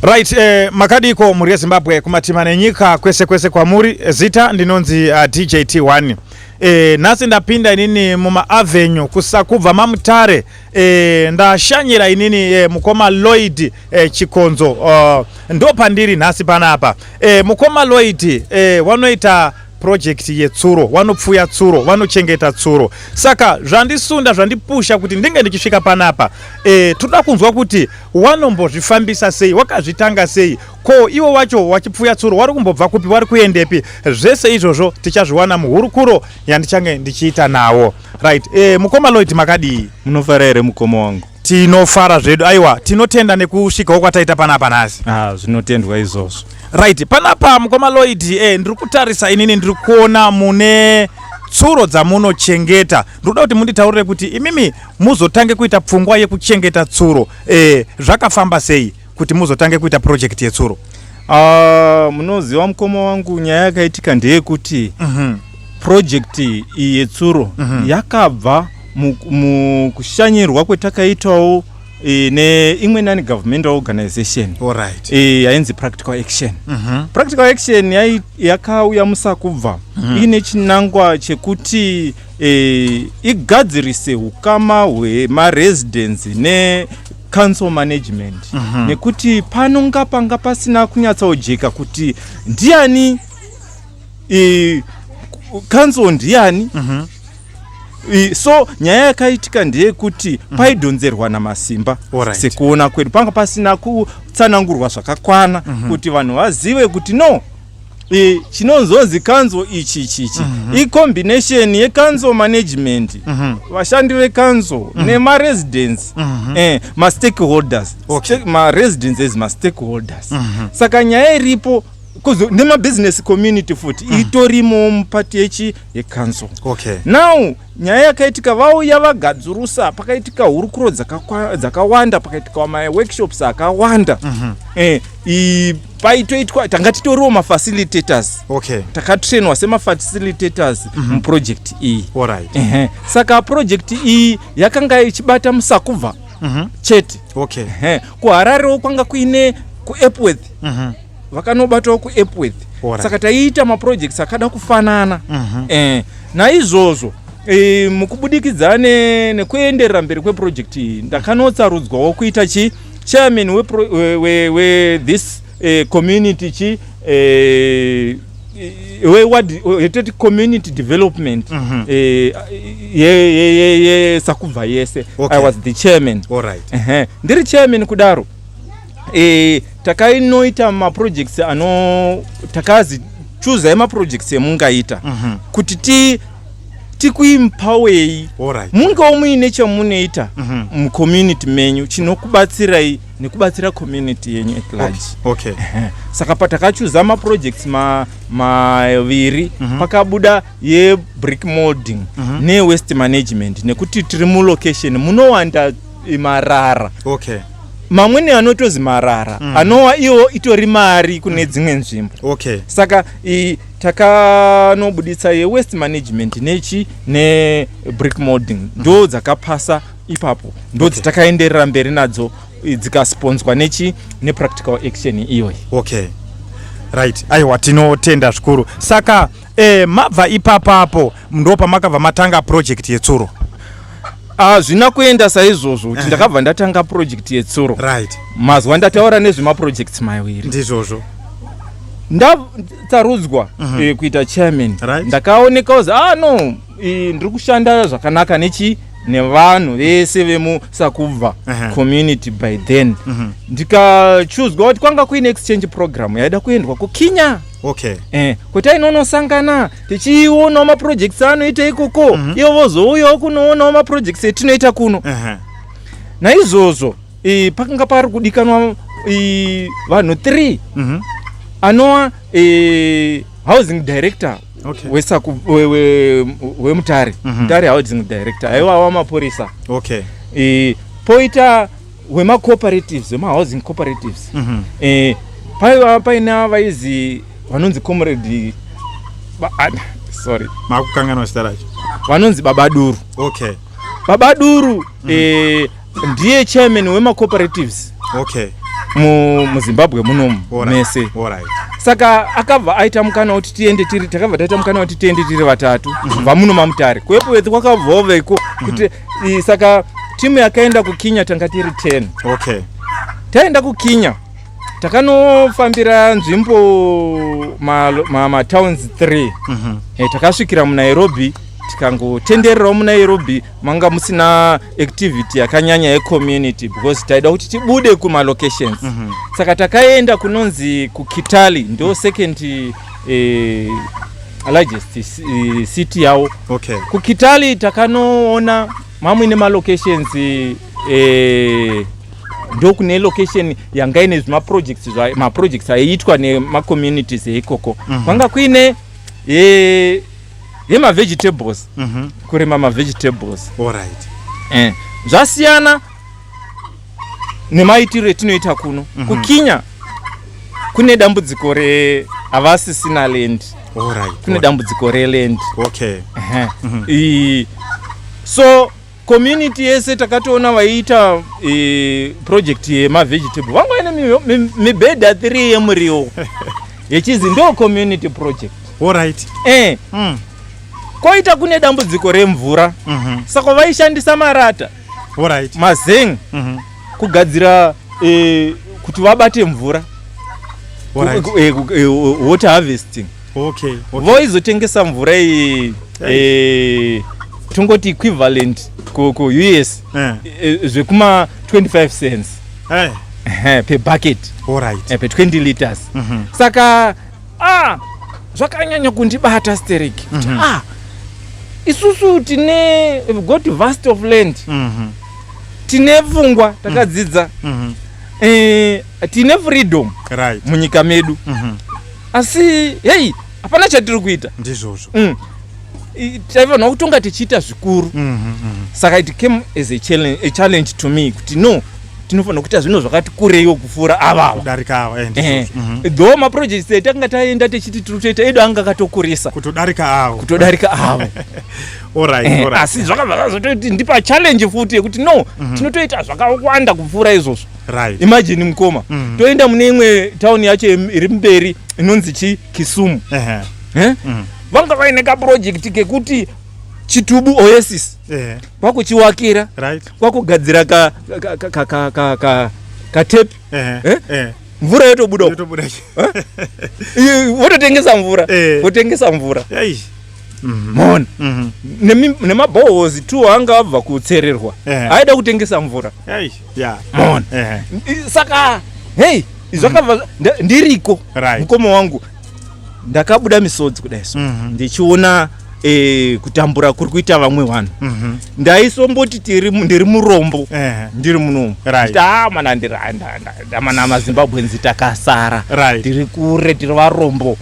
Right, makadiko mhuri yeZimbabwe kumatima nenyika kwese kwese kwamuri. Zita ndinonzi DJ T1. Nhasi ndapinda inini mumaavenue kuSakubva maMutare. Ndashanyira inini mukoma Lloyd Chikonzo. Ndo pandiri nhasi panapa. Mukoma Lloyd wanoita project yetsuro, vanopfuya tsuro, vanochengeta tsuro. Saka zvandisunda, zvandipusha kuti ndinge ndichisvika panapa, toda kunzwa kuti wanombozvifambisa sei, wakazvitanga sei, ko iwo wacho wachipfuya tsuro wari kumbobva kupi, wari kuendepi. Zvese izvozvo tichazviwana muhurukuro yandichange ndichiita nawo. Right, mukoma Lloyd, makadii? Munofara here, mukoma wangu? Tinofara zvedu. Aiwa, tinotenda nekusvikawo kwataita panapa nhasi. Ah, zvinotendwa izvozvo. Right, panapa mukoma Lloyd, ndiri kutarisa inini, ndiri kuona mune tsuro dzamunochengeta. Ndiri kuda kuti munditaurire kuti imimi muzotange kuita pfungwa yekuchengeta tsuro, zvakafamba sei kuti muzotange kuita project yetsuro? Ah, munoziva mukoma wangu, nyaya yakaitika ndeyekuti project iyi yetsuro yakabva mukushanyirwa kwetakaitawo neimwe non governmental organization yainzi Practical Action. Practical Action yakauya muSakubva iine chinangwa chekuti igadzirise ukama hwemaresidents necouncil management, nekuti panonga panga pasina kunyatsojeka kuti ndiani council, ndiani. So nyaya yakaitika ndeyekuti paidhonzerwa namasimba. Sekuona kwedu, panga pasina kutsanangurwa zvakakwana kuti vanhu vazive kuti no, chinonzonzi council ichi ichi icombination yecouncil management, vashandi vecouncil nemaresidents, mastakeholders. Maresidents as mastakeholders. Saka nyaya iripo nemabusiness community futi itorimo mupart yechi yecouncil. Now nyaya yakaitika, vauya vagadzirusa, pakaitika hurukuro dzakawanda, pakaitika maworkshops akawanda. Paitoitwa, tanga titoriwo mafacilitators. Takatrainwa semafacilitators muproject iyi. Ehe. Saka project iyi yakanga ichibata muSakubva chete. Ehe. KuHararewo kwanga kuine kuEpworth, vakanobatawo kuEpworth. Saka taiita maprojects akada kufanana. Naizvozvo mukubudikidza nekuenderera mberi kweproject iyi, ndakanotsarudzwawo kuita chi chairman we this community chi weward, yetoti community development yeSakubva yese. I was the chairman. Ehe. Ndiri chairman kudaro, takainoita maprojects ano takazi chuzai maprojects emungaita kuti tikuempowerei, mungewo muine chamunoita mucommunity menyu chinokubatsirai nekubatsira community yenyu at large. Ehe. Saka patakachuza maprojects maviri, pakabuda yebrick molding newaste management, nekuti tiri mulocation munowanda marara. Mamweni anotozi marara anova iwo itori mari kune dzimwe nzvimbo. Saka takanobuditsa yewaste management nechi nebrick molding, ndo dzakapasa ipapo, ndo dzitakaenderera mberi nadzo, dzikasponsorwa nechi nePractical Action iyoyi. Okay, right, aiwa, tinotenda zvikuru. Saka mabva ipapapo ndo pamakabva matanga project yetsuro? Hazvina kuenda saizvozvo kuti ndakabva ndatanga project yetsuro. Mazuva ndataura nezvemaprojects maviri. Ndizvozvo. Ndatsarudzwa kuita chairman, ndakaoneka kuzi ah no, ndiri kushanda zvakanaka nechi nevanhu vese vemuSakubva community by then. Ndikachuzwa kuti kwanga kuine exchange program yaida kuendwa kuKenya, kuti ainonosangana tichionawo maprojects anoita ikoko, ivo vozouyawo kunoonawo maprojects etinoita kuno. Naizvozvo pakanga pari kudikanwa vanhu 3, anova housing director weMutare, Mutare housing director, aiwawa mapurisa, poita wemacooperatives, wemahousing cooperatives. Paiva paina vaizi vanonzi comrade ah, sorry. Makukanganwa zita racho. Vanonzi Baba Duru. Baba Duru ndiye chairman wemacooperatives. muZimbabwe munomu mese. Saka akabva aita mukana wekuti tiende tiri, takabva taita mukana wekuti tiende tiri vatatu kubva muno maMutare. KuEpworth kwakabvawo veko kuti saka timu yakaenda kuKenya tanga tiri 10. Taenda kuKenya, takanofambira nzvimbo matowns 3. Takasvikira muNairobi, tikangotendererawo muNairobi. Manga musina activity yakanyanya yecommunity because taida kuti tibude kumalocations. Saka takaenda kunonzi kuKitale, ndo second largest city yavo. KuKitale takanoona mamwe nemalocations, ndokune location yanga ine zvimaprojects, maprojects aiitwa nemacommunities eikoko. Kwanga kuine yemavegetables, kurima mavegetables. Zvasiyana nemaitiro etinoita kuno. KuKenya kune dambudziko re havasisina land. Kune dambudziko reland. Ehe. So community yese takatoona vaiita project yemavegetable vanga vaine mibhedha 3 yemuriwo yechizi ndo community project. Koita kune dambudziko remvura, saka vaishandisa marata, mazeng kugadzira kuti vabate mvura. Water harvesting. Voizotengesa mvura iyi, tongoti equivalent kuUS zvekuma 25 cents per bucket, per 20 liters. Saka zvakanyanya kundibata stereki kuti isusu tine, we've got vast of land, tine pfungwa, takadzidza, tine freedom munyika medu, asi hei, hapana chatiri kuita. Ndizvozvo. Taifanirwa kutonga tichiita zvikuru. Saka it came as a challenge to me kuti no, tinofanira kuita zvinhu zvakati kureiwo kupfuura avava. Kudarika ava, ndizvozvo. Though maprojects etakanga taenda tichiti tiri kutoita edu anga akatokurisa. Kutodarika avo. Kutodarika avo. Asi zvakabva zvazototi ndipa challenge futi yekuti no, tinotoita zvakawanda kupfuura izvozvo. Imagine, mukoma, toenda mune imwe tauni yacho iri mberi inonzi chi Kisumu. Eh? Vanga vaine kaproject kekuti chitubu oasis, kwakuchiwakira, kwakugadzira ka ka ka ka ka ka katepi, Eh? Mvura yotobuda uko. Yotobuda. Vototengesa mvura. Votengesa mvura. Ei. Maona? Nemaboreholes tu anga abva kutsererwa, aida kutengesa mvura. Ei. Maona? Saka hei, zvakabva ndiriko. Mukoma wangu, ndakabuda misodzi kudai so ndichiona kutambura kuri kuita vamwe vanhu. Ndaisomboti ndiri murombo ndiri munomu. Mana ndamana maZimbabweans takasara, tiri kure, tiri varombo.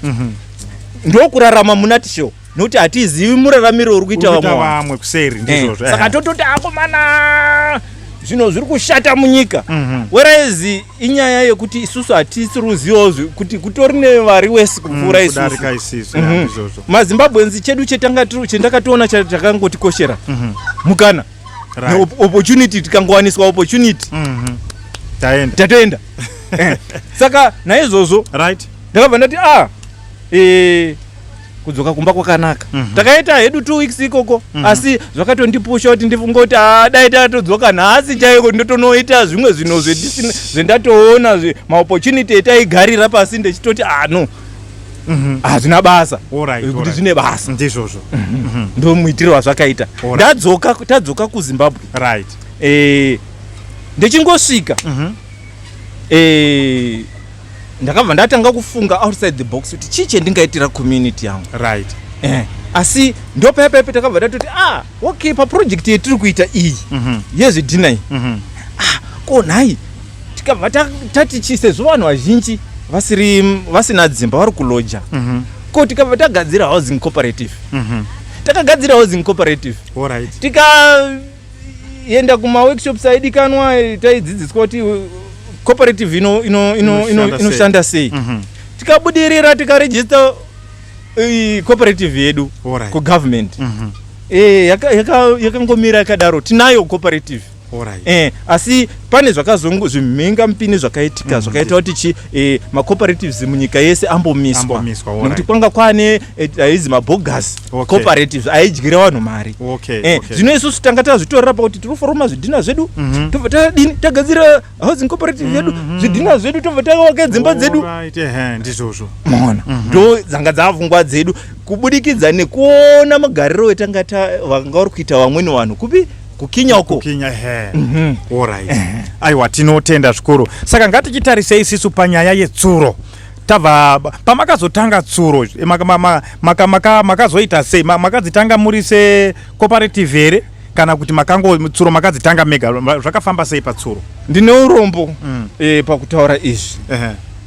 Ndokurarama munatishel nokuti hatizivi muraramiro uri kuita Uri kuita vamwe vanhu. Vamwe kuseri, ndizvozvo. Saka tototi akomana, zvinhu zviri kushata munyika, whereas inyaya yekuti isusu hatisi ruzivo kuti kutori nevari wesi kupfuura isusu. Kudarika isisu, yeah, ndizvozvo. MaZimbabweans chedu chendakatoona chakangotikoshera mukana, opportunity. Tikangowaniswa opportunity, Taenda. Tatoenda. Saka naizvozvo ndakabva ndati kudzoka kumba kwakanaka. Takaita hedu 2 weeks ikoko, asi zvakatondipusha kuti ndifunge kuti dai tatodzoka nhasi chaiko, ndotonoita zvimwe zvinhu zvendatoona maopportunity etaigarira pasi ndechitoti no, hazvina basa, kuti zvine basa. Ndizvozvo. Ndo muitiro wazvakaita. Ndadzoka, tadzoka kuZimbabwe, ndechingosvika, ndakabva ndatanga kufunga outside the box kuti chii chendingaitira community yangu. Asi ndopaipapo takabva tatoti okay, paproject yetiri kuita iyi yezvidhina iyi, ko nhai tikabva tati chi, sezvo vanhu vazhinji vasiri vasina dzimba, vari kuloja, ko tikabva tagadzira housing cooperative? Takagadzira housing cooperative, tikaenda kumaworkshops aidikanwa, taidzidziswa kuti cooperative Inoshanda sei. Inoshanda sei. Tikabudirira, tikaregister cooperative yedu kugovernment. Yakangomira yakadaro, tinayo cooperative. Asi pane zvakazongo zvimhinga mupini zvakaitika zvakaita kuti chi macooperatives munyika yese ambomiswa. Ambomiswa, Nekuti kwanga kwane aizi mabogus cooperatives aidyira vanhu mari. Zvino isusu tanga tazvitorera pakuti tiri kuforoma zvidhina zvedu, tobva tadini, tagadzira housing cooperative yedu, zvidhina zvedu, tobva tavaka dzimba dzedu. Alright, ehe, ndizvozvo. Maona, ndo dzanga dzapfungwa dzedu kubudikidza nekuona magariro etanga vanga uri kuita vamweni vanhu kupi, kuKenya uko. KuKenya, ehe. Alright, aiwa, tinotenda zvikuru. Saka ngatichitarisei isisu panyaya yetsuro. Tabva pamakazotanga tsuro, makazoita sei? Makadzitanga muri secooperative here, kana kuti makango tsuro makadzitanga mega? Zvakafamba sei patsuro? Ndine urombo pakutaura izvi.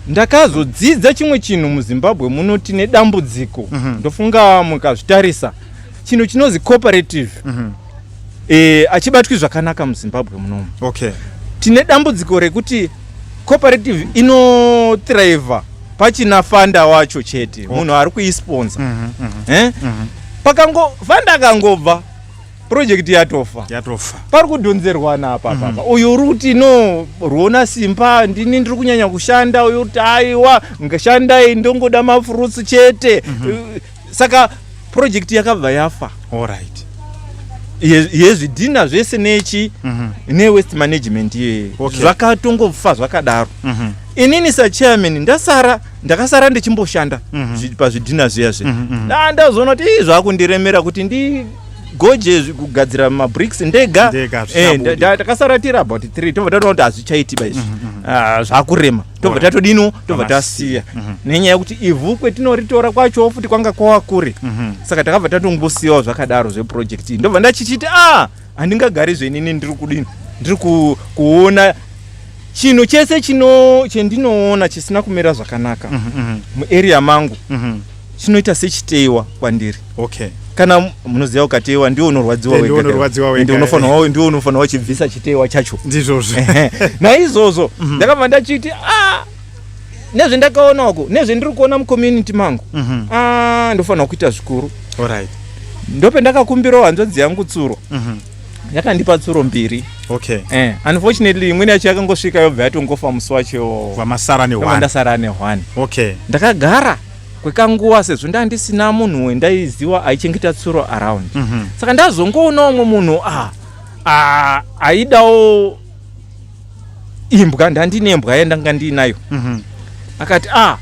Ndakazodzidza chimwe chinhu muZimbabwe muno, tine dambudziko. Ndofunga mukazvitarisa, chinhu chinozi cooperative achibatwi zvakanaka muZimbabwe munomu. Tine dambudziko rekuti cooperative inothriva pachina funder wacho chete, munhu ari kuisponsor. Eh? Pakango funder akangobva, project yatofa. Yatofa. Pari kudhonzerwana apa papa. Uyu uri kuti, "No, ruona simba ndini ndiri kunyanya kushanda." Uyu uri kuti, "Aiwa, ngashandai, ndongoda mafruits chete." Saka project yakabva yafa yezvidhina zvese nechi newaste management iyeye. Zvakatongofa zvakadaro. Inini sachairman ndasara, ndakasara ndichimboshanda pazvidhina zviya zve. Ndazoona kuti ii zvakundiremera kuti ndigoje kugadzira mabricks ndega. Ndega, zvichabuda. Takasara tiri about three, tobva tatoona kuti hazvichaitiba izvi. Ah, zvakurema. Tobva tatodino, tobva tasiya nenyaya yekuti ivhu kwetinoritora kwacho futi kwanga kwava kure. Saka takabva tatongosiyawo zvakadaro zveproject iyi. Ndobva ndachichiti, a handingagari zvenini, ndiri kudini, ndiri kuona chinhu chese chino chendinoona chisina kumira zvakanaka muarea mangu chinoita sechiteiwa kwandiri. Kana munoziva, ukateiwa ndiwo unorwadziwa Ndiwo wega. unorwadziwa wega. Ende ndiwo unofanirwa uchibvisa chiteiwa chacho. Ndizvozvo. Ehe. Naizvozvo ndakabva ndachiti, a nezvendakaonako, nezvendiri kuona mucommunity mangu, ah, ndofanira kuita zvikuru. Ndopendakakumbirawo hanzvadzi yangu tsuro. Yakandipa tsuro mbiri. Unfortunately imweni yacho yakangosvika yobva yatongofa musi wacho. Vamasara Ndobva ne1. Ndasara ne1. Ndakagara kwekanguva sezvo ndandisina munhu wendaiziva aichengeta tsuro around. Saka ndazongoona umwe munhu aidawo imbwa. Ndandine imbwa yandanga ndiinayo. Akati, "A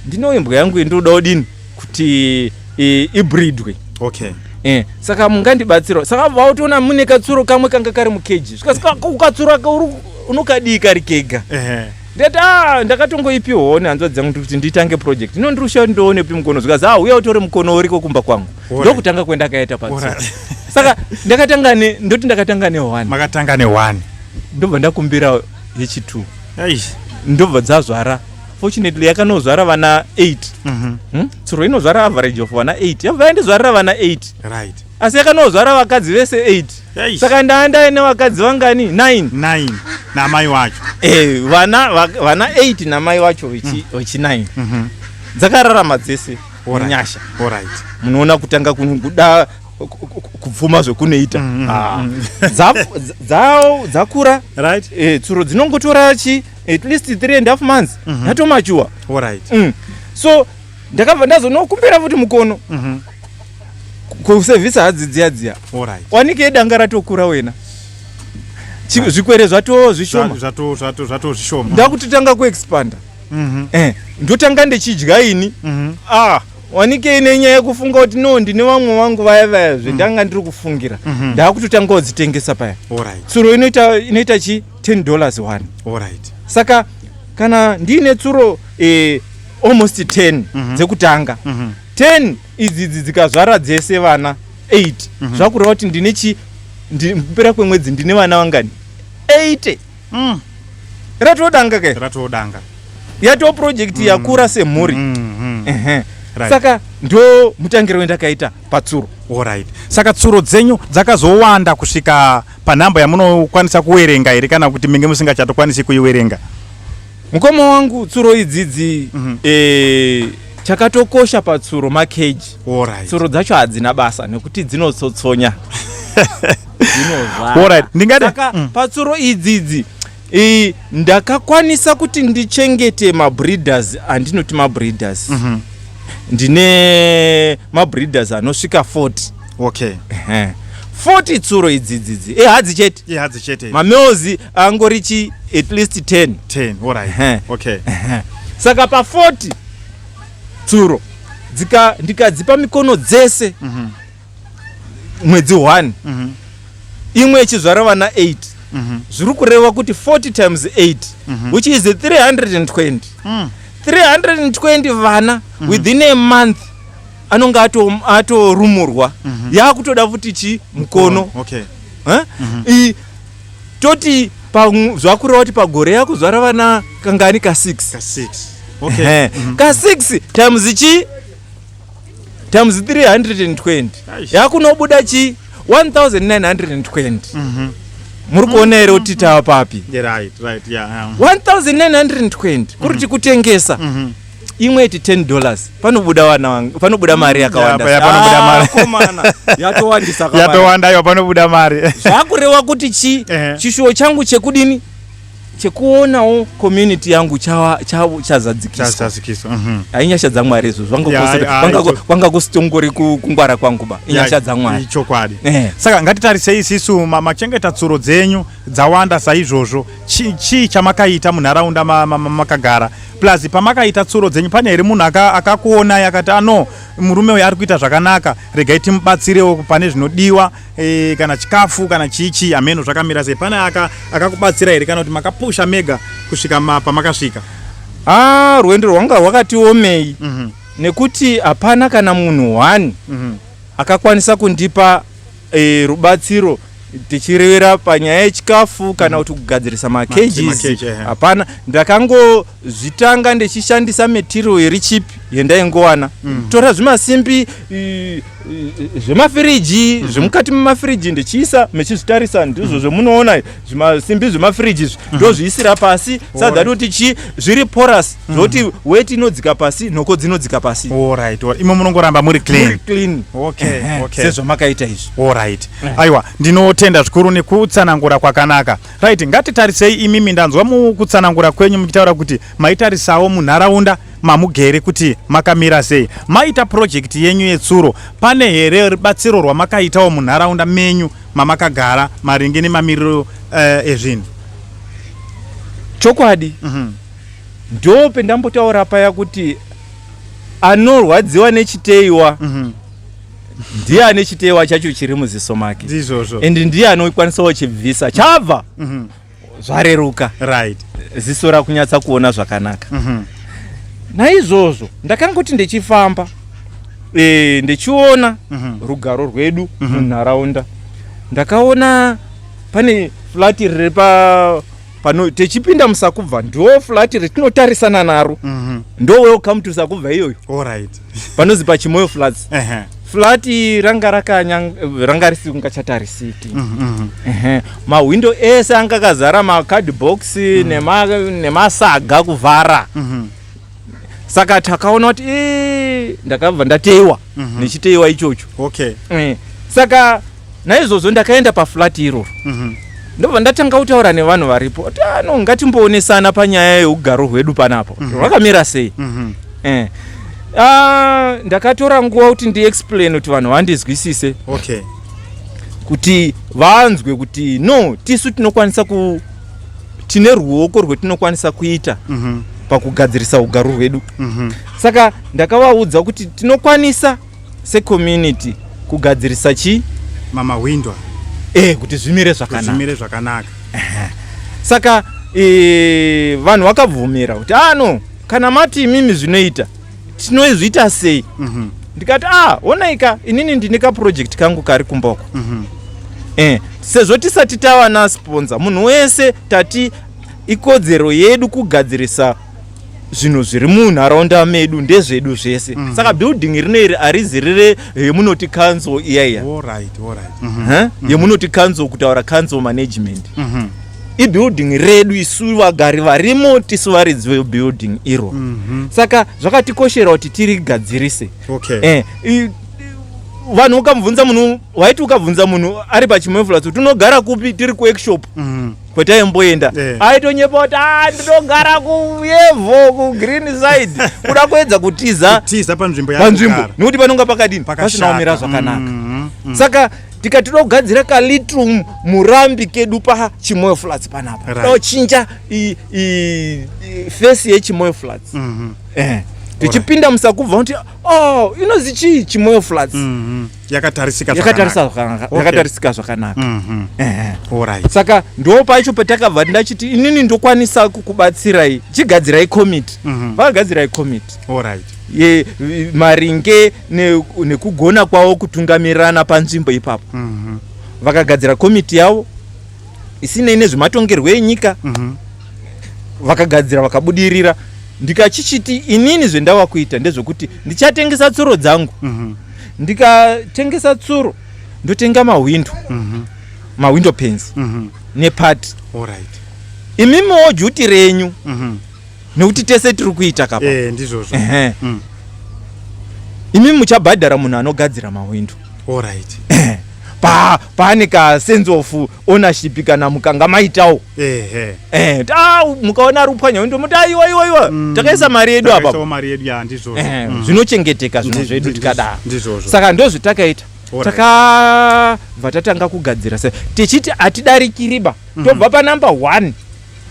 ndino imbwa yangu indinoda kudini kuti ibreedwe. Saka mungandibatsira." Saka vautoona mune katsuro kamwe kanga kari mukeji. Zvikasika katsuro aka unokadii kari kega. Ndati, "A ndakatongoipiwawo nehanzvadzi dzangu kuti nditange project ino, ndiri kusha ndoonepi mukono." Zvikazi, "A uya utore mukono uriko kumba kwangu." Ndokutanga kwendakaita patsuro. Saka ndakatanga ne ndoti ndakatanga ne1. Makatanga ne1. Ndobva ndakumbira yechi2. Eish. Ndobva dzazvara. Fortunately yakanozvara vana 8. Tsuro inozvara average of vana 8. Yabva yandizvarira vana 8. Asi yakanozvara vakadzi vese 8. Eish. Saka ndaandaine vakadzi vangani? 9. 9 namai wacho. Vana 8 namai wacho vechi 9. Dzakararama dzese munyasha. Munoona kutanga kuda kupfuma zvekunoita. Ah. Dzakura. Tsuro dzinongotora chi at least 3 and half months, yatomature. So ndakabva ndazonokumbira futi mukono kusevhisa hadzi dziya dziya. Wanike danga ratokura wena. Zvikwere zvato zvishoma. Zvato zvishoma. Ndakutotanga kuexpanda. Ndotanga ndichidya ini. Ah, wanike nenyaya yekufunga kuti, no, ndine vamwe vangu vaya vaya zvendanga ndiri kufungira. Ndakutotangawo dzitengesa paya. Tsuro inoita chi $10 one. Saka kana ndiine tsuro almost 10 dzekutanga, 10 idzidzi dzikazvara dzese vana 8, zvakureva kuti ndine chi kupera kwemwedzi ndine vana vangani? 80. Ratodanga ke. Ratodanga. Yato project yakura semhuri. Ehe. Saka ndo mutangiro wendakaita patsuro. Alright. Saka tsuro dzenyu dzakazowanda kusvika panhamba yamunokwanisa kuwerenga here, kana kuti minge musingachatokwanisi kuiwerenga? Mukoma wangu, tsuro idzidzi Chakatokosha patsuro makeji. Alright. Tsuro dzacho hadzina basa nekuti dzinotsotsonya. Dzinovhara. Alright, ndingade- Saka patsuro idzidzi ndakakwanisa kuti ndichengete mabreeders andinoti mabreeders. Ndine mabreeders anosvika 40. Ehe. 40 tsuro idzidzidzi ehadzi chete. Ihadzi chete. Mamales angori chi at least 10. 10. Alright. Ehe. Okay. Saka pa 40 tsuro dzika ndikadzipa mikono dzese mwedzi 1, imwe ichizvara vana 8, zviri kureva kuti 40 times 8, which is 320. 320 vana within a month anonge atorumurwa, yakutoda futi chi mukono. Eh? Toti zvakureva kuti pagore yakuzvara vana kangani? Ka6. Ka 6. Okay. Ka6 times chi times 320 Aish. yakunobuda chi 1920. Muri kuona here kuti tava papi? Yeah, right, yeah. 1920 kuri kuti kutengesa imwe iti $10, panobuda vana panobuda mari yakawanda. Ya, panobuda mari. Ah, komana, yatowandisa kamari. Yatowanda iyo, panobuda mari. Zvakureva kuti chi chishuwo changu chekudini, chekuonawo community yangu chazadzikiswa. Chazadzikiswa. Ainyasha dzaMwari izvo. Ya, Kwanga kusitongori kungwara kwangu ba, inyasha dzaMwari. Ichokwadi. Eh. Saka ngatitarisei isisu machengeta tsuro dzenyu dzawanda saizvozvo. Chii chamakaita munharaunda makagara? Plus pamakaita tsuro dzenyu, pane here munhu akakuonai akati, "Ano murume uyu ari kuita zvakanaka, regai timubatsirewo pane zvinodiwa, kana chikafu kana chii chii?" Hameno zvakamira sei. Pane akakubatsira here kana kuti makapusha mega kusvika pamakasvika? Ah, rwendo rwanga rwakati omei nekuti hapana kana munhu one akakwanisa kundipa rubatsiro tichirevera panyaya yechikafu kana kuti kugadzirisa macages. Makeji. Hapana. Ndakangozvitanga ndichishandisa material iri cheap yendaingowana, tora zvimasimbi zvemafiriji, zvemukati memafiriji, ndichiisa mechizvitarisa. Ndizvo zvemunoona zvimasimbi zvemafiriji izvi, ndozviisira pasi sadhati kuti chi zviri porous, zvokuti weti inodzika pasi, nhoko dzinodzika pasi. Alright. Imo munongoramba muri clean. Muri clean. Sezvamakaita izvi. Alright, aiwa, ndinotenda zvikuru nekutsanangura kwakanaka. Right, ngatitarisei imimi. Ndanzwa mukutsanangura kwenyu muchitaura kuti maitarisawo munharaunda mamugere kuti makamira sei. Maita project yenyu yetsuro, pane here rubatsiro rwamakaitawo munharaunda menyu mamakagara maringe nemamiriro ezvinhu? Chokwadi, ndo pendambotaura paya kuti anorwadziwa nechiteiwa ndiye ane chiteiwa chacho chiri muziso make. Ndizvozvo. And ndiye anokwanisawo chibvisa chabva, zvareruka, ziso rakunyatsa kuona zvakanaka. Naizvozvo ndakangoti ndichifamba ndichiona rugaro rwedu munharaunda, ndakaona pane flat riri pa pano tichipinda muSakubva, ndo flat retinotarisana naro. Ndo welcome to Sakubva iyoyo. Panozi paChimoyo Flats. Flat ranga rakanya, ranga risingachatarisiki. Ehe. Mahwindo ese anga akazara macardbox nemasaga kuvhara. Saka takaona kuti ndakabva ndateiwa nechiteiwa ichocho. Saka naizvozvo ndakaenda paflat iroro, ndobva ndatanga kutaura nevanhu varipo kuti, "Ano ngatimboonesana panyaya yeugaro hwedu panapo, rwakamira sei?" Ah, ndakatora nguva kuti ndiexplain kuti vanhu vandizwisise, kuti vanzwe kuti no, tisu tinokwanisa ku tine ruoko rwetinokwanisa kuita pakugadzirisa ugaro hwedu. Saka ndakavaudza kuti tinokwanisa secommunity kugadzirisa chi mamahwindo kuti zvimire zvakanaka. Zvimire zvakanaka. Saka vanhu vakabvumira kuti, "Ano kana mati imimi zvinoita, tinozviita sei?" Ndikati, "Ah, onaika, inini ndine kaproject kangu kari kumboko." Sezvo tisati tava nasponsor, munhu wese tati ikodzero yedu kugadzirisa zvinhu zviri munharaunda medu, ndezvedu zvese. Saka building rino iri harizi rire yemunoti council iya iya. Alright. Huh? Yemunoti council, kutaura council management. Ibuilding redu isu vagari varimo, tisu varidzi vebuilding iro. Saka zvakatikoshera kuti tirigadzirise. Vanhu ukamubvunza munhu, waiti ukabvunza munhu ari paChimoio Flats kuti unogara kupi, tiri kuworkshop kwetaimboenda, aitonyepa kuti, "A, ndinogara kuYevo, kuGreen Side," kuda kuedza kutiza Tiza panzvimbo panzvimbo, yaanogara. Nekuti panonga pakadini? Pakashata. Pasina kumira zvakanaka. Saka tikati toda kugadzira kalittle murambi kedu paChimoio Flats panapa, toda kuchinja face yeChimoio Flats. Tichipinda muSakubva kuti, "Oh, inozi chii? Chimoio Flats." Yakatarisika. Yakatarisa zvakanaka. Yakatarisika zvakanaka. Saka ndo pacho patakabva ndachiti, inini ndokwanisa kukubatsirai, chigadzirai komiti. Vakagadzirai komiti ye maringe nekugona kwavo kutungamirana panzvimbo ipapo. Vakagadzira komiti yavo isinei nezvematongerwo enyika. Vakagadzira, vakabudirira. Ndikachichiti inini zvendava kuita ndezvekuti ndichatengesa tsuro dzangu. Ndikatengesa tsuro, ndotenga mahwindo, mawindow panes nepati. Imimiwo duty renyu, nekuti tese tiri kuita kapa. Ndizvozvo. Ehe. Imi muchabhadhara munhu anogadzira mahwindo. Pane ka sense of ownership kana mukanga maitawo. Ta mukaona ari kupwanya windo, muti, "Aiwa, iwa, iwa, takaisa mari yedu apa." Takaisawo mari yedu, ya, ndizvozvo. Zvinochengeteka zvinhu zvedu tikadaro. Ndizvozvo. Saka ndozvatakaita. Takabva tatanga kugadzira se tichiti hatidarikiriba, tobva panumber 1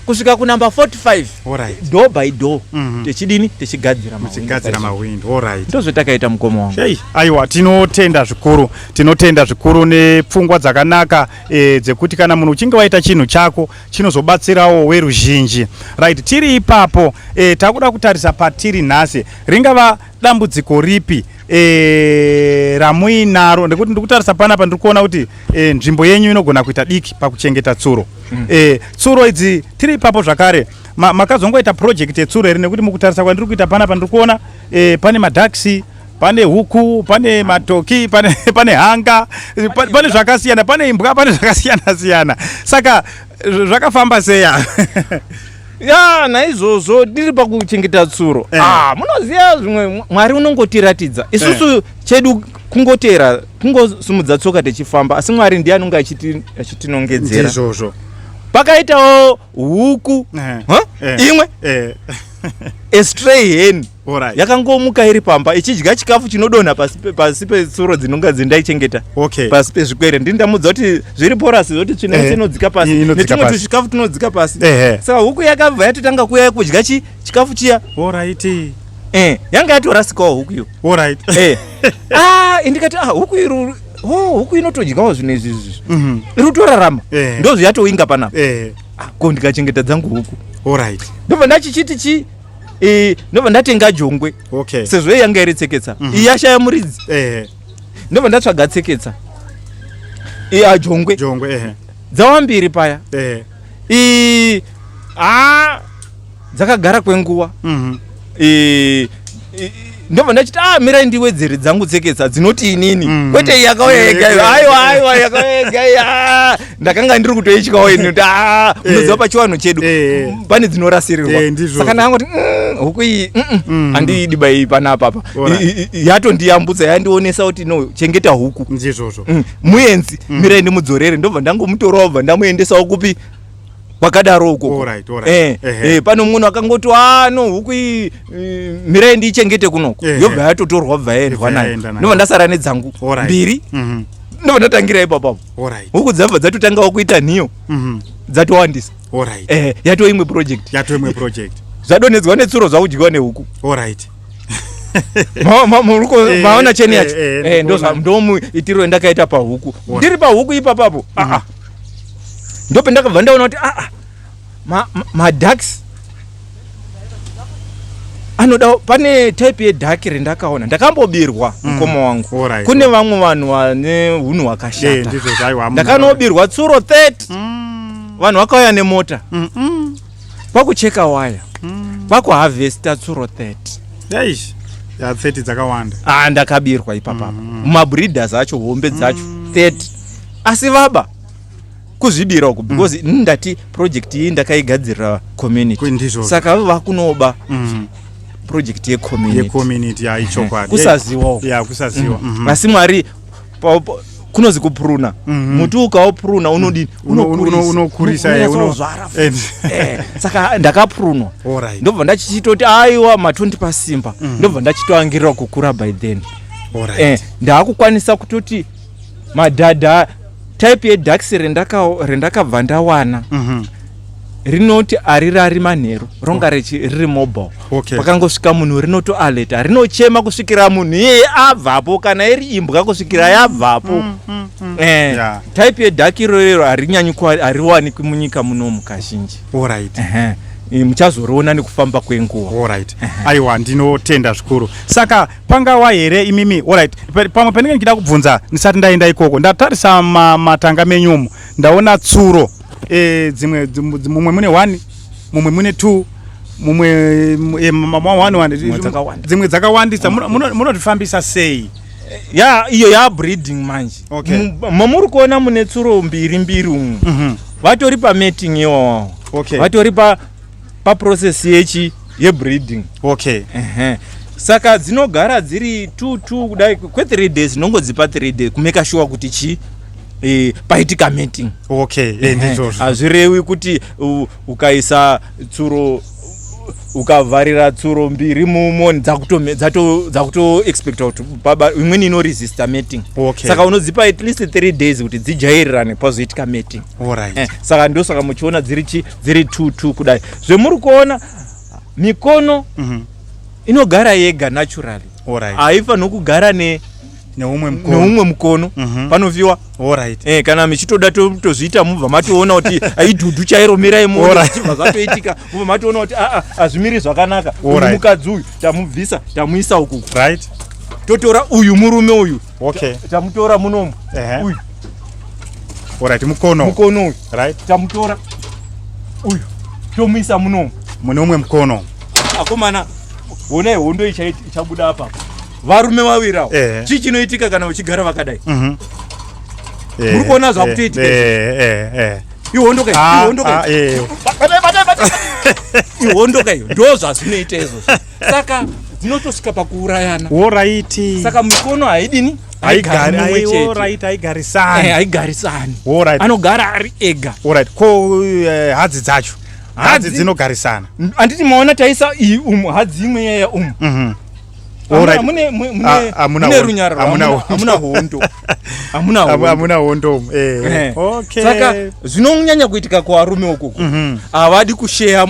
kusvika kunumber 45, door by door. Tichidini? Tichigadzira mahwindo. Muchigadzira mahwindo, alright. Ndozvatakaita, mukoma wangu. Hey, aiwa, tinotenda zvikuru, tinotenda zvikuru nepfungwa dzakanaka dzekuti kana munhu uchinge waita chinhu chako chinozobatsirawo weruzhinji. Right, tiri ipapo, takuda kutarisa patiri nhasi. Ringava dambudziko ripi ramuinaro? Nekuti ndiri kutarisa panapa, ndiri kuona kuti nzvimbo yenyu inogona kuita diki pakuchengeta tsuro. Tsuro idzi, tiri ipapo zvakare, makazongoita project yetsuro here? Nekuti mukutarisa kwandiri kuita panapa, ndiri kuona pane maducks, pane huku, pane matoki, pane hanga, pane zvakasiyana, pane imbwa, pane zvakasiyana siyana. Saka zvakafamba seya? Ya, naizvozvo tiri pakuchengeta tsuro. Ah, munoziva zvimwe Mwari unongotiratidza isusu. Chedu kungotera, kungosumudza tsoka tichifamba, asi Mwari ndiye anonge achitinongedzera. Ndizvozvo. Pakaitawo huku. Huh? Imwe a stray hen yakangomuka iri pamba ichidya chikafu chinodonha pasi petsuro dzinonga dzindaichengeta, pasi pezvikwere. Ndini ndamudza kuti zviri porous, zoti tsvina yese inodzika pasi, Inodzika netumwe pasi. tuchikafu tunodzika pasi. Saka huku yakabva yatotanga kuuya kudya chikafu chiya. Yanga yatorasikawo huku iyo. Ah, indikati, "Ah, huku iri, oh, huku inotodyawo zvinhu izvi izvi, iri kutorarama." Ndozviyatowinga panapa. Ah, ko ndikachengeta dzangu huku. Ndobva ndachichiti chi ndobva ndatenga jongwe, sezvo iyi yanga iri tseketsa, iyi yashaya muridzi. Ndobva ndatsvaga tseketsa iya, jongwe. Jongwe, ehe. Dzawa mbiri paya. A dzakagara kwenguva. Ndobva ndachiti, "A, mirai ndiwedzere dzangu tseketsa dzinoti inini." Kwete iyi yakauya yega iyo. Aiwa, aiwa, yakauya yega iyi, ah, ndakanga ndiri kutoityawo ini kuti, ah, unoziva pachiwanhu chedu pane dzinorasirirwa. Ndizvozvo. Saka ndakangoti, huku iyi, handiidi bai panapa apa." Yatondiyambutsa, yandionesa kuti, "No, chengeta huku." Ndizvozvo. Muenzi, mirai ndimudzorere. Ndobva ndangomutorawo, bva ndamuendesawo kupi kwakadaro ukoko. Pane mumwe akangoti, "A, no, huku iyi, mirai ndiichengete kunoko." Yobva yatotorwa, bva yaendwa Yobva nayo. yaenda nayo. Ndobva ndasara nedzangu mbiri. Ndobva ndatangira ipapapo. Huku dzabva dzatotangawo kuita nhiyo, dzatowandisa. Yatova imwe project. Yatova imwe project. Zvadonhedzwa netsuro zvakudyiwa nehuku. Maona cheni yacho? Ndikuona. Ndomuitiro wendakaita pahuku. Ndiri pahuku ipapapo, ah, ah. Ndopendakabva ndaona kuti, aa, maducks anoda, pane type yeduck rendakaona. Ndakambobirwa, mukoma wangu. Kune vamwe vanhu vane unhu hwakashata. Ndizvozvo, aiwa. Ndakanobirwa tsuro 30. Vanhu vakauya nemota, kwakucheka waya, kwakuharvesta tsuro 30. Eish. Ya, 30 dzakawanda. Ah, ndakabirwa ipapapa, mumabreeders acho, hombe dzacho 30, asi vaba. Kuzvibira uku, because ini ndati project iyi ndakaigadzirira community. Ndizvozvo. Saka vakunoba project yecommunity. Yecommunity, ya, ichokwadi. Kusaziwawo. Ya, kusaziwa. Asi Mwari kunozi kupruna muti, ukaupuruna unodini? Unokurisa, Unozvara. Saka ndakaprunwa. Ndobva ndachichitoti aiwa, matondipa simba. Ndobva ndachitoangirira kukura by then. Ndaakukwanisa kutoti madhadha, type yeducks rendakabva ndawana rinoti arirari manheru, ronga riri mobile. Pakangosvika munhu rinotoaleta, rinochema kusvikira munhu iyeye abvapo, kana iri imbwa kusvikira yabvapo. Type yeduck irorero harinyanyi hariwanikwi munyika munomu kazhinji. Ehe. Muchazoriona nekufamba kwenguva. Alright, aiwa, ndinotenda zvikuru. Saka pangawa here imimi, alright, pamwe pandinge ndichida kubvunza ndisati ndaenda ikoko, ndatarisa matanga menyu umu, ndaona tsuro dzimwe mumwe mune 1, mumwe mune 2, mumwe 1 1. Dzimwe dzakawanda. Dzimwe dzakawandisa. Munotifambisa sei? Ya, iyo yabreeding manje. Mamuri kuona mune tsuro mbiri mbiri umu, vatori pamating iwawawo. Vatori paprocess yechi yebreeding. Ehe. Saka dzinogara dziri 2 2 kudai kwe3 days, nongodzipa 3 days kumake sure kuti chi paitika mating. Okay, ndizvozvo. Hazvirevi kuti ukaisa tsuro, ukavharira tsuro mbiri mumoni, dzakutoexpecta kuti baba imweni inoresista mating. Saka unodzipa at least 3 days kuti dzijairirane, pazoitika mating. Saka ndosaka muchiona dziri chi dziri 2 2 kudai. Zvemuri kuona mikono inogara yega naturally. Haifaniri kugara neumwe mukono. Neumwe mukono. Panofiwa. Kana michitoda tozviita, mubva matoona kuti aidhudhu chairo, mirai muone. Zvichibva zvatoitika, mubva matoona kuti aa, hazvimiri zvakanaka. Uyu mukadzi uyu tamubvisa, tamuisa ukuku. Totora uyu murume uyu. Tamutora munomu. Uyu. Alright, mukono. Mukono uyu. Tamutora uyu, tomuisa munomu. Mune umwe mukono. Akomana, honai hondo ichabuda apa, varume vaviri avo. Chii chinoitika kana vachigara vakadai? Muri kuona zvakutoitika? Ihondo kai? Ihondo kai? Batai, batai, batai. Ihondo kai? Ndo zvazvinoita izvozvo. Saka dzinotosvika pakuurayana. Saka mikono haidini? Haigari. Haigari mumwe chete. Alright, haigarisani. Haigarisani. Anogara ari ega. Alright, ko hadzi dzacho, hadzi dzinogarisana? Handiti maona taisa iyi umu, hadzi imwe yaya umu. Alright. Hamuna Mune mune runyararo. Hamuna hamuna hondo. hondo, hamuna hondo. Hamuna hondo umu. Saka zvinonyanya kuitika kuvarume ukoko, havadi kusheya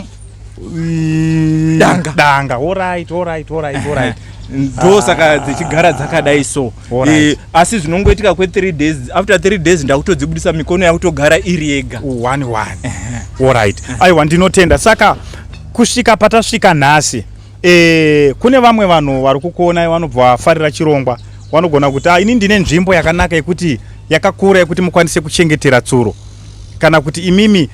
danga. Danga, alright. Ndo saka dzichigara dzakadai so. Asi zvinongoitika kwe3 days. After 3 days ndakutodzibudisa, mikono yakutogara iri yega. One one, alright. Aiwa, ndinotenda. Saka kusvika patasvika nhasi, kune vamwe vanhu vari kukuonai vanobva vafarira chirongwa, vanogona kuti, ah, ini ndine nzvimbo yakanaka yekuti yakakura yekuti mukwanise kuchengetera tsuro, kana kuti imimi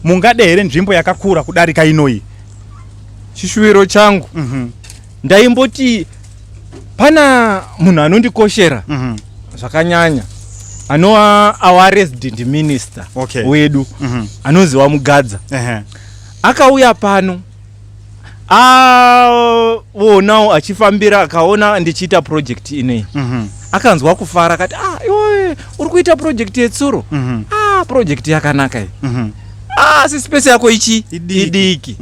mungade here nzvimbo yakakura kudarika inoyi? Chishuwiro changu, ndaimboti pana munhu anondikoshera zvakanyanya, anova our resident minister wedu, anonzi Wamugadza. Akauya pano, aonawo achifambira, akaona ndichiita project inei. Akanzwa kufara, akati, "Ah, iwe uri kuita project yetsuro? Ah, project yakanaka iyi. Ah, asi space yako ichi Idiki. Idiki.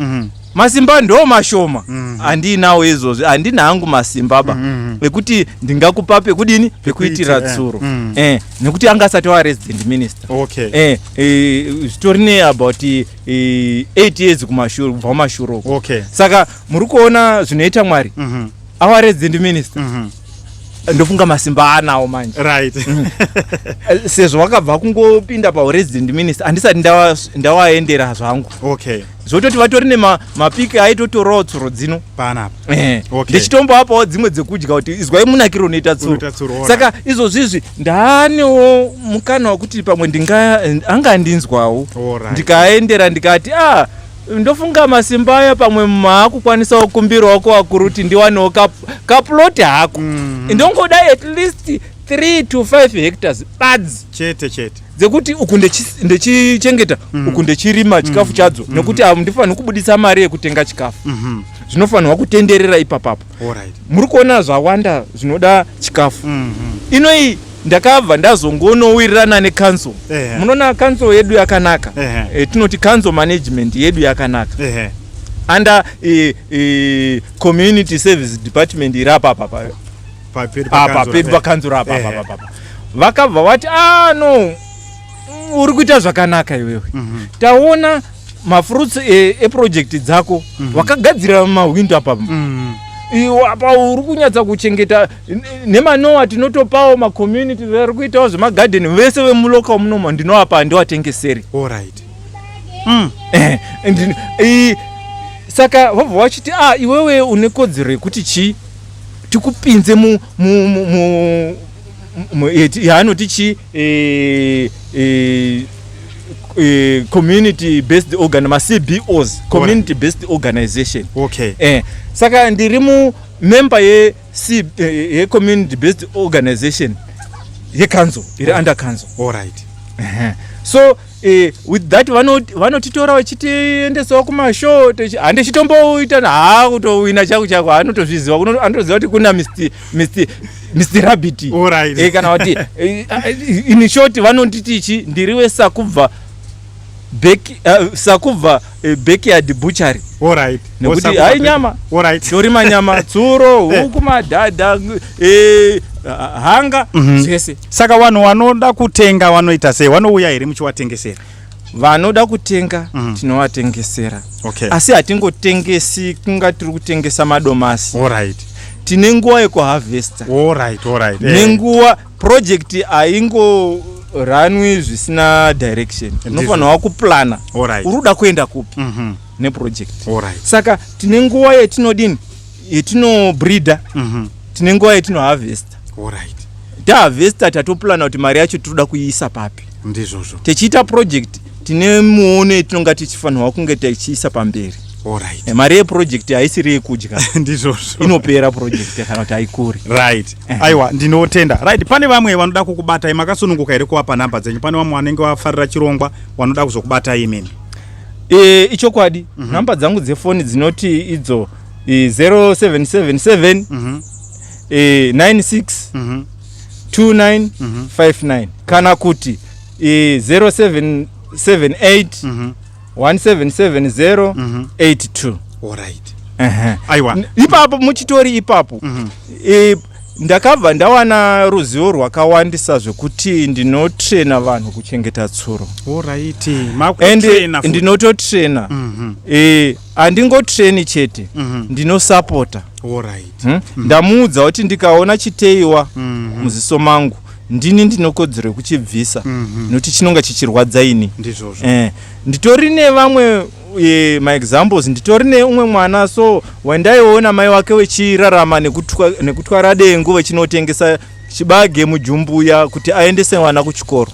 Masimba ndo mashoma handinawo izvozvi, handina hangu masimba ba ekuti ndingakupa pekudini, pekuitira Pekuitira, tsuro." Nekuti anga asati wa resident minister. Zvitori neabout 8 years kumashure, kubva kumashure uko. Saka muri kuona zvinoita Mwari. Our resident minister, ndofunga masimba anawo manje. Sezvo vakabva kungopinda pauresident minister, handisati ndawaendera zvangu. Zvototi vatori nemapiki aitotorawo tsuro dzino. Panapa. Ndichitomboapawo dzimwe dzekudya kuti izwai munakiro unoita tsuro. Unoita tsuro, alright. Saka izvozvizvi ndaanewo mukana wekuti pamwe ndinga angandinzwawo. Ndikaendera ndikati, "Ah, ndofunga masimba aya pamwe maakukwanisawo kukumbirawo kuvakuru kuti ndiwanewo kaplot hako. Ndongoda at least 3 to 5 hectares badzi. Chete chete. Dzekuti uku ndechichengeta, uku ndechirima chikafu chadzo, nekuti handifaniri kubudisa mari yekutenga chikafu. Zvinofanirwa kutenderera ipapapo. Muri kuona zvawanda zvinoda chikafu. Inoi ndakabva ndazongonowirirana necouncil. Munoona council yedu yakanaka. Tinoti council management yedu yakanaka. Under community service department iri apa apa Papedu. Apa pedu pakanzuro apa. Apa apa vakabva vati, "Ah no, uri kuita zvakanaka iwewe. Taona mafruits eproject dzako, wakagadzira mahwindo apa. Iwe apa uri kunyatsa kuchengeta nemanowa. Tinotopawo macommunity vari kuitawo zvemagadheni vese vemulocal munomo, ndinovapa, handiwatengeseri." Saka vabva vachiti, "Ah, iwewe une kodzero yekuti chii, tikupinze mu yaanoti chi community based organ, maCBOs, community based organization." Saka ndiri mumember yecommunity based organization yecouncil, iri under council. So with that vanotitora vachitiendesawo kumashow. Handichitomboita haa kutowina chako chako, anotozviziva. Anotoziva kuti kuna Mr Rabbit. Kana kuti in short vanonditi chi ndiri weSakubva back, Sakubva backyard butchery. Nekuti hai nyama. Torima nyama, tsuro, huku, madhadha, hanga, zvese. Saka vanhu vanoda kutenga vanoita sei? Vanouya here muchivatengesera? Vanoda kutenga, tinovatengesera. Asi hatingotengesi kunga tiri kutengesa madomasi. Tine nguva yekuharvesta. Alright, alright. Nenguva project haingoranwi zvisina direction. Unofanirwa kuplana uri kuda kuenda kupi neproject. Saka tine nguva yetinodini, yetinobreeda. Tine nguva yetinoharvesta. Taharvesta, tatoplana kuti mari yacho tinoda kuiisa papi. Ndizvozvo. Tichiita project tine muono yetinonga tichifanirwa kunge tichiisa pamberi. Mari yeproject haisiri yekudya. Ndizvozvo. Inopera project kana kuti haikuri. Right, aiwa, ndinotenda. Right, pane vamwe vanoda kukubatai, makasununguka here kuvapa nhamba dzenyu? Pane vamwe vanenge vafarira chirongwa vanoda kuzokubatai imimi. Ichokwadi. Nhamba dzangu dzefoni dzinoti idzo 0777 96 2959, kana kuti 0778 1770 82. Ehe. Aiwa. Ipapo muchitori ipapo, ndakabva ndawana ruzivo rwakawandisa zvekuti ndinotrena vanhu kuchengeta tsuro. Ende Makutrena. Ndinototrena. Handingotreni chete, ndinosapota. Ndamuudza kuti ndikaona chiteiwa muziso mangu, ndini ndinokodzero yekuchibvisa, nokuti chinonga chichirwadza ini. Ndizvozvo. Nditori nevamwe maexamples. Nditori neumwe mwana so wandaiona mai wake vechirarama nekutwara dengu vechinotengesa chibage mujumbuya kuti aendese mwana kuchikoro.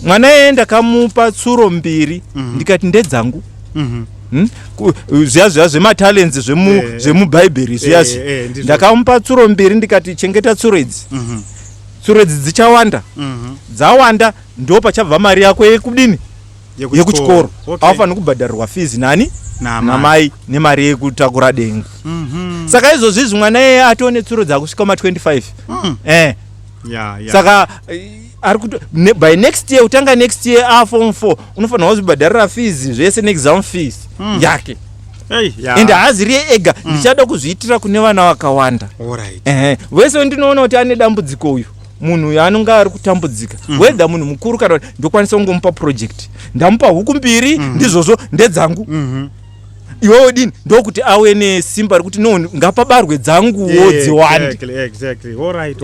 Mwana iyeye ndakamupa tsuro mbiri, ndikati ndedzangu. Zviya zviya zvematalents zvemubhaibheri zviya zvi. Ndizvo. Ndakamupa tsuro mbiri, ndikati, "Chengeta tsuro idzi. Tsuro idzi dzichawanda. Dzawanda, ndo pachabva mari yako yekudini, yekuchikoro. Haufaniri kubhadharirwa fees nani?" Namai. Namai, nemari yekutakura dengu. Saka izvozvi izvi mwana iyeye atone tsuro dzakusvika ma25. Saka ari kuto by next year, kutanga next year aform 4, unofanira kuzvibhadharira fees zvese neexam fees yake. Hey, yeah. Ende haaziriye ega, ndichada kuzviitira kune vana vakawanda. Ehe, wese ndinoona kuti ane dambudziko, uyu munhu uyu anonga ari kutambudzika, whether munhu mukuru kana kuti, ndokwanisa kungomupa project. Ndamupa huku mbiri, ndizvozvo, ndedzangu. Iwewe dini, ndokuti awe nesimba rekuti no, ngapabarwe dzanguwo dziwande. Exactly. All right.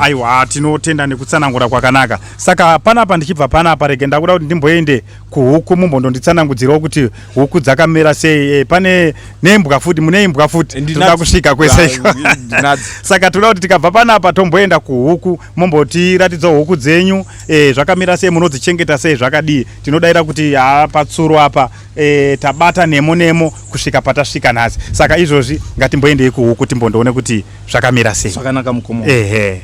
Aiwa, tinotenda nekutsanangura kwakanaka. Saka panapa, ndichibva panapa, rege ndakuda kuti ndimboende kuhuku, mumbondonditsanangudzirawo kuti huku dzakamira sei. Pane nembwa futi, mune imbwa futi, toda kusvika kwese iko. Ndinadzo. Saka toda kuti tikabva panapa tomboenda kuhuku, mombotiratidzawo huku dzenyu, zvakamira sei, munodzichengeta sei, zvakadii. Tinodayira kuti ha, patsuro apa tabata nemo nemo kusvika patasvika nhasi. Saka izvozvi ngatimboendei kuhuku, timbondoone kuti zvakamira sei. Zvakanaka, mukoma. Ehe.